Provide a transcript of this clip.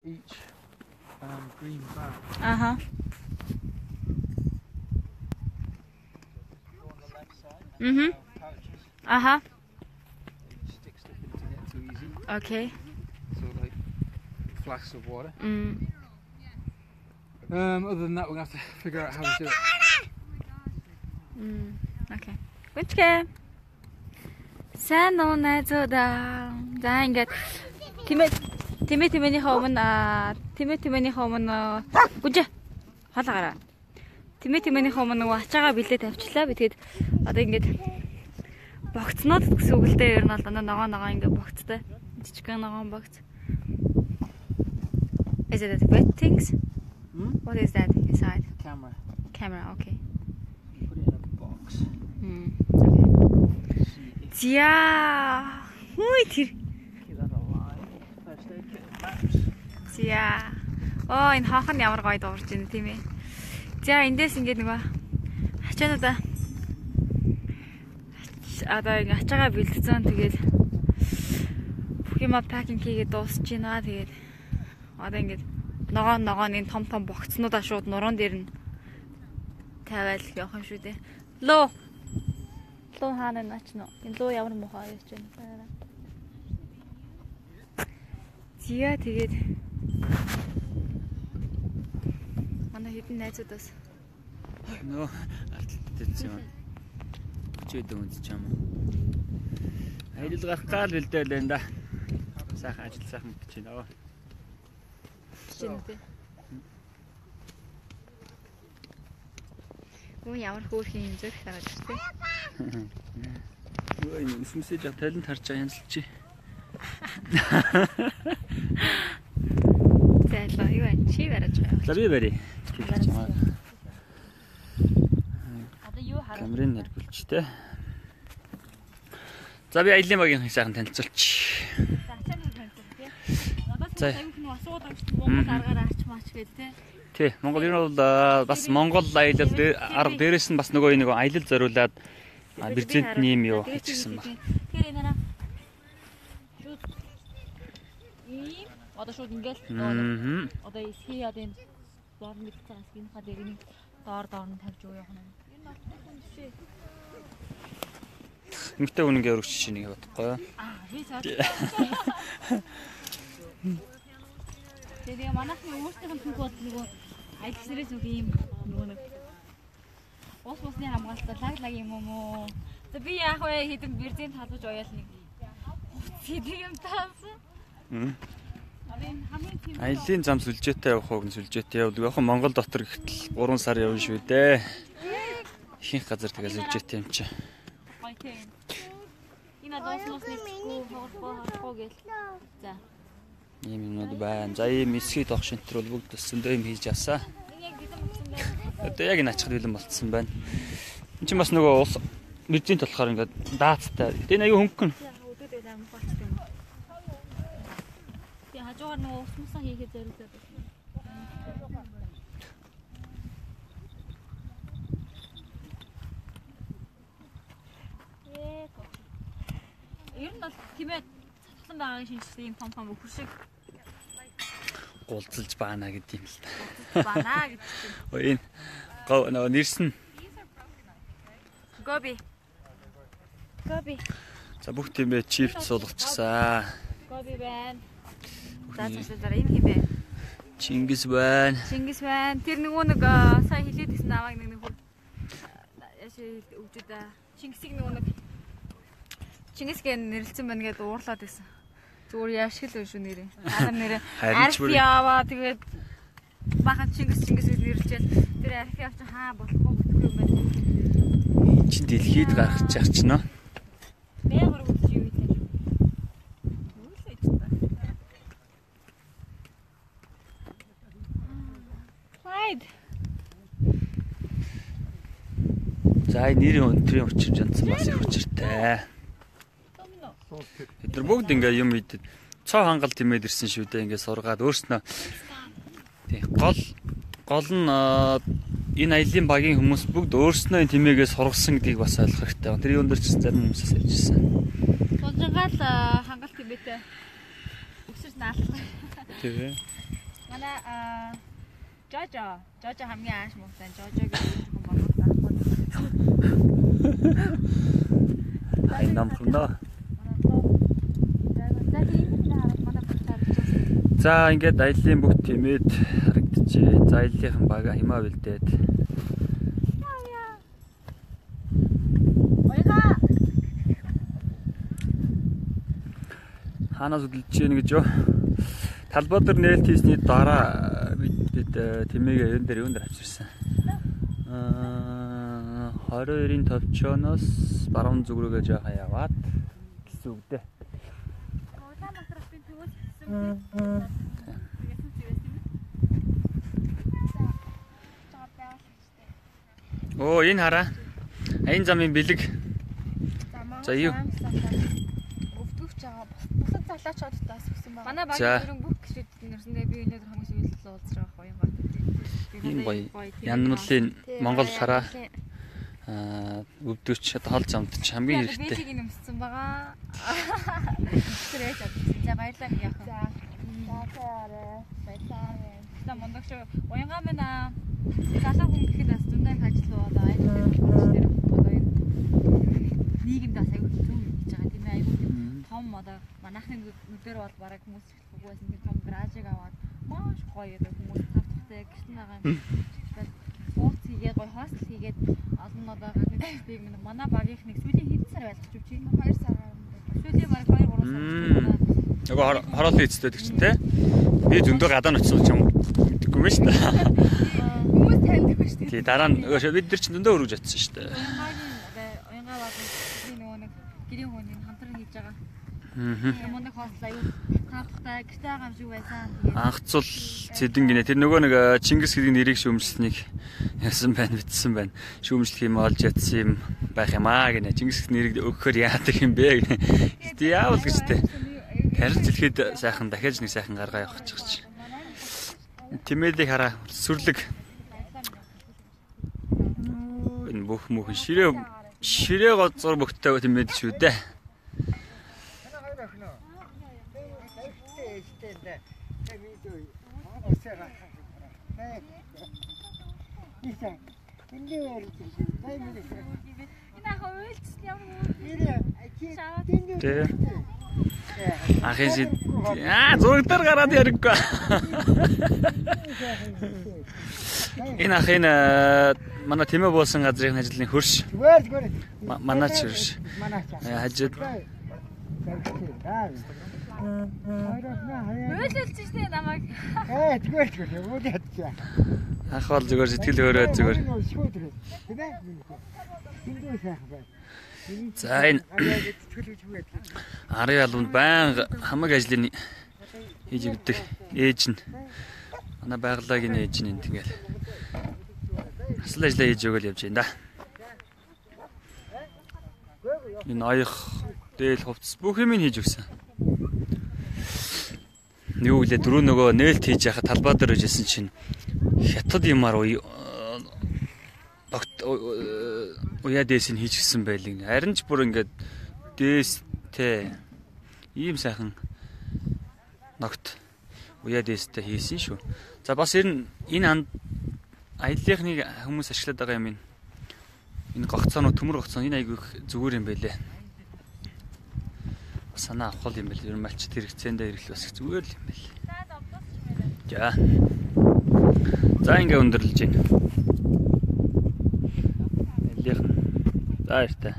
Each green bag. Аха. On the left side. Pouches. Аха. You stick stuff in to get too easy. Okay. So like flasks of water. Other than that, we're gonna have to figure out how to do it. Okay. Гүнчгээ. Сайн уу, найзуудаа. За, ингээд тэмээ тэмээ тэмээнийхээ өмнө, тэмээ тэмээнийхээ өмнө, гүнжээ хоолоо гараа. Тэмээ тэмээнийхээ өмнө нөгөө ачаагаа бэлдээ тавьчлаа. Би тэгээд одоо ингээд богцнууд гэсэн үг л дээ. Ер нь бол дандаа ногоо ногоо ингээд богцтой. Жижигхэн ногоон богц. Is it wet things? Hmm? What is that inside? Camera. Camera, okay. You put it in a box. Okay. See if За. Хүй, тэр. keep that alive. First aid kit, maps. За. Оо, энэ хонх нь ямар гоё дуурж байна, тийм ээ. За, эндээс ингээд нөгөө ачаануудаа одоо ингээ ачаагаа бэлдсэн. Тэгээд бүх юма packing хийгээд дуусч байна. Тэгээд одоо ингээд ногоон ногоон энэ том том богцнуудаа шууд нуруунд дээр нь тавиал явах юм шүү дээ. Луу. Луу хаана наач нөө. Энэ луу ямар муухай яаж байна. За, тэгээд манай хэдэн найзуудаас Нөгөө арталт дэтсэн юм. Чөөдөн үзэж юм. Аялал гарах гал бэлдээл байна да. Сайхан ажил сайхан мэдэж байна. чинь үү. Гүн ямар хөөрхөн юм зүрх хараад байна. Өө, энэ өсмөсөө жаа талент харж байгаа янзлж. За, юу вэ? Чи бараж байгаа. За, би барь. Одоо юу харах? Камерын нэргүүлч те. За, би аялын багийн сайхан танилцуулчих. За, ачааны танилцуулах, тий. Надаас За. аюу хүн асууад байгаа шүү дээ. Монгол аргаар ач мач гээд, тий. Тий, Монгол ер нь бол бас Монгол аялал арга дээрээс нь бас нөгөө нэг аялал зориулаад брезентний юм юу хийчихсэн баг. Тэгэхээр энэ хараа. Шууд ийм одоо шууд ингээл нөгөө нэг одоо эсхий одоо энэ борн гэдэг цагаас энийхээ дээр нэг доор доор нь тавьж өгөх юм. Энэ бол хүн жишээ. Эмэгтэй хүн ингээ өргөч чинь нэг бодохгүй юу? Аа, би цаа. Тэгээ манайхны өөрсдийнх нь түүх бол нөгөө аялал зүг ийм нөгөө нэг ус усны хамгаалалтаа лаг лаг юм уу? За, би яах вэ? Хэдэн бэрзэн талбаж оёол нэг хувцс хийдэг юм таасан. Одоо энэ хамгийн тийм Аяллаа зам сүлжээтэй явах уу гэн сүлжээтэй явдаг. Яг Монгол дотор гэтэл 3 сар явна шүү дээ. Ихэнх газар тэгээ сүлжээтэй юм чи. Гоё тийм. Энэ одоо ус усны цэцгүй хогохгүй хогохгүй гэл. За. Ийм юмнууд байна. За, ийм эсхий тоох шинтер бол бүгд өсөндөө юм хийж авсаа. Энэ яг бэлэн болсон байна. Одоо яг энэ ачхад бэлэн болцсон байна. Энд чинь бас нөгөө ус бэрзент болохоор ингээд даацтай. Тэгээ энэ аюу хөнгөн. Өдөөд байлаа мөх болчих юм. Тэгээ хажуугаар нөгөө ус мусаа хийхэд зориулаад байна. Ээ. Ер нь бол тимээ цатглан байгаагийн шинжлэх ийм том том өхөр шиг Гулцалж баана гэдэг юм л та. банаа гэж чинь. Өө, энэ гов нөгөө нэрсэн. Гоби. Гоби. За, бүх тимээ чифт суулгачихсан. Гоби байна. За, цаашаа энэ хэм бэ? Чингис байна. Чингис байна. Тэр нөгөө нэг сая хилээд ирсэн намайг нэг нэг хүн яаш өгчөө да. Чингисийг нөгөө нэг Чингис гэн нэрлсэн байна гэдээ уурлаад байсан. Зүгээр яашиг л шүү нэрээ. Адам нэрээ Харин ч арфи яваа, тэгээд бахан Чингис Чингис гэж нэрлжээл тэр арфи авч хаа болохгүй бүтэхгүй юм байна. Энд чинь дэлхийд гарах чах чинь нөө. Бээгэр үзэж юу гэдэг юм. Юу л байж та. Slide. За, энэ нэрийн өнтрийн учир жандсан бас их учиртай. Бид нар бүгд ингээ юм идэд цоо хангалт тимээд ирсэн шүү дээ. Ингээ сургаад өөрснөө тий гол гол нь энэ аялын багийн хүмүүс бүгд өөрснөө энэ тимээгээ сургасан гэдгийг бас ойлгох хэрэгтэй. Тэр юун дээр ч зарим хүмүүсээс ярьж ирсэн. Сулжингаал хангалт тимээтэй өсөж наалах. Тийм. Манай Жожо, Жожо хамгийн ааш муутай. Жожогийн хүн болгох байхгүй. Хай намхна. За ингээд аяллаа бүх тэмээд харагдчихэ. За аяллахын бага химаа бэлдээд. Хаанаас хөдөлж гин гэж юу? Талбай дээр нээлт хийсний дараа бид тэмээгээ юун дээр авчирсан. 22-ийн товчооноос баруун зүг рүүгээ жоохон яваад гэсэн үг дээ. Улаанбаатар хотын төвөөс хэсэг. Оо энэ хараа. Аян замын бэлэг. За юу? Өвдөгч байгаа. Бусад залуучуудаас өгсөн байна. Манай багийн дөрөв бүх гишүүд нэрсэндээ би өнөөдөр хамгийн сүүлд уулзж байгаа байхгүй юм байна. Ийм гоё. Янмлын Монгол хараа. Өвдөгч одоо хол замд ч хамгийн хэрэгтэй. Бэлгийг нэмсэн байгаа. Тэр яаж авчихсан. За баярлалаа минь яхан. За. За баярлалаа. За мундаг шүү. Уянгаа минь аа. Залуу хүн гэхэд бас зөндөө их ажил одоо аялал дээр одоо энэ нийгэмд бас аюул зөв юм хийж байгаа тийм ээ. Аюул тийм том одоо манайхны нүдээр бол бараг хүмүүс эхлэхгүй байсан тийм том гаражийг аваад маш гоё одоо хүмүүс тав тухтай гэртэн байгаа юм. Ууц хийгээд гоё хостел хийгээд олон одоо гадны төсвийг минь манай багийнхныг сүүлийн хэдэн сар байлгах чи 2 сар юм байна. Сүүлийн бараг 2 3 сар. Нөгөө хороолын эцтэй байдаг чинь те. Би зөндөө гадаа очсон ч юм мэдэхгүй юм шүү дээ. Хүмүүс таньдаггүй шүү дээ. Тий дараа нь бид нар чинь зөндөө өргөж очсон шүү дээ. Уянгаа болон нөгөө нэг гэрийн хүний хамтран хийж байгаа. Мундаг хостел аюул тавтай гэрте байгаа юм шиг байсан. Анхцул цэдэн гинэ. Тэр нөгөө нэг Чингис гэдэг нэрийг шүүмжлэснийг яасан байна, битсэн байна. Шүүмжлэх юм олж ятсан юм байх юм аа гинэ. Чингис нэрийг өгөхөр яадаг юм бэ гинэ. Гэтэ яавал гэж тэ. Харин хэлэхэд сайхан дахиад нэг сайхан гаргаа явах гэж чи. Тэмээлийг хараа сүрлэг. Энэ бүх мөхөн ширээ гоцор бөхтэй тэмээд шүү дээ. Тэ. Ахын шид зураг дээр гараад ярихгүй. Энэ ахын манай тэмээ буусан газрын ажлын хөрш. Манай ч хөрш. Хажид. Уйлэлч штэ намайг. Зүгээр үйл ядчаа. Ах бол зүгээр сэтгэл хөөрөө зүгээр. За энэ арын албанд байнга хамаг ажлыг хийж өгдөг ээж нь. Манай байгалагийн ээж нь энд ингээл асал ажлаа хийж өгөөл явж байна да. Энэ оёх, дээл хувцас бүх юм хийж өгсөн. Юу гэлээ дөрөв нөгөө нээлт хийж яхад талбай дээр үжсэн чинь хятад юмар уяа дээс нь хийж гисэн байлыг. Харин ч бүр ингээд дээстэй ийм сайхан ногт уяа дээстэй хийсэн шүү. За бас энэ анд аяллахныг хүмүүс ашиглаад байгаа юм энэ. Энэ гогцоонууд төмөр гогцоо энэ айгүй зүгээр юм байлээ. Санаа авах юм байл. Ер нь малчид хэрэгцээндээ хэрэглэх бас зүгээр л юм байл. За. За ингээ өндөрлөж байна. Аяллах. За баяртай.